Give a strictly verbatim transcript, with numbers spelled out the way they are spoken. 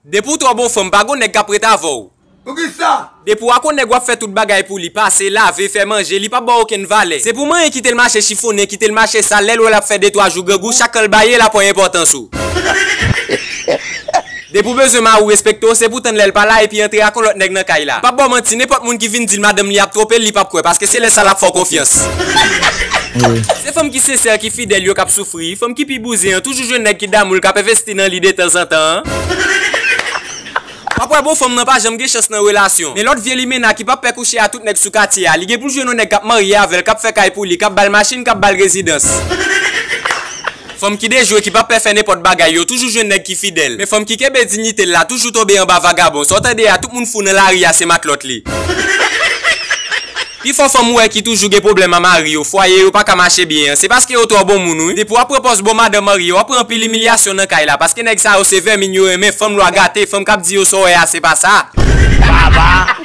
Depi w twò bon fanm, pa gon nèg k ap ret avè w. Poukisa? Depi w ak yon nèg w ap fè tout bagay pou li, pase, lave, fè manje, li p ap ba w okenn valè. Se pou manyen kite l mache chifonnen, kite l mache sal, lè l wè l ap fè de twa jou grangou, chak kan l baye, l ap wè enpòtans ou. Depi w bezwen mari w respekte w, se pou tann lè l pa la epi antre ak yon lòt nèg nan kay la. M p ap ba w manti, nenpòt moun ki vin di l madanm li ap twonpe l, li p ap kwè, paske se lè sa l ap fè w konfyans. Se fanm ki sensè, ki fidèl yo k ap soufri. Fanm ki pi bouzen an toujou jwenn nèg ki damou l, k ap envesti nan li detanzantan an. W ap wè bon fanm nan pa janm gen chans nan relasyon. Men lòt vye limena ki p ap pè kouche a tout nèg sou katye a, li gen pou l jwenn yon nèg k ap marye avè l, k ap fè kay pou li, k ap ba l machin, k ap ba l rezidans. Fanm ki dejwe, ki p ap pè fè nenpòt bagay, yo toujou jwenn nèg ki fidèl. Men fanm ki kenbe diyite l la toujou tonbe anba vagabon. Sa w tande a, tout moun fou nan lari a se matlòt li. Pifò fanm ou wè ki toujou gen pwoblèm a mari yo, fwaye yo pa ka mache byen an, se paske yo twò bon moun wi. Depi w ap pran pòz bon madanm marye, w ap pran anpil imilyasyon nan kay la, paske nèg sa yo se vèmin yo renmen, fanm lwa gate, fanm k ap di yo sa w wè a se pa sa. Baba!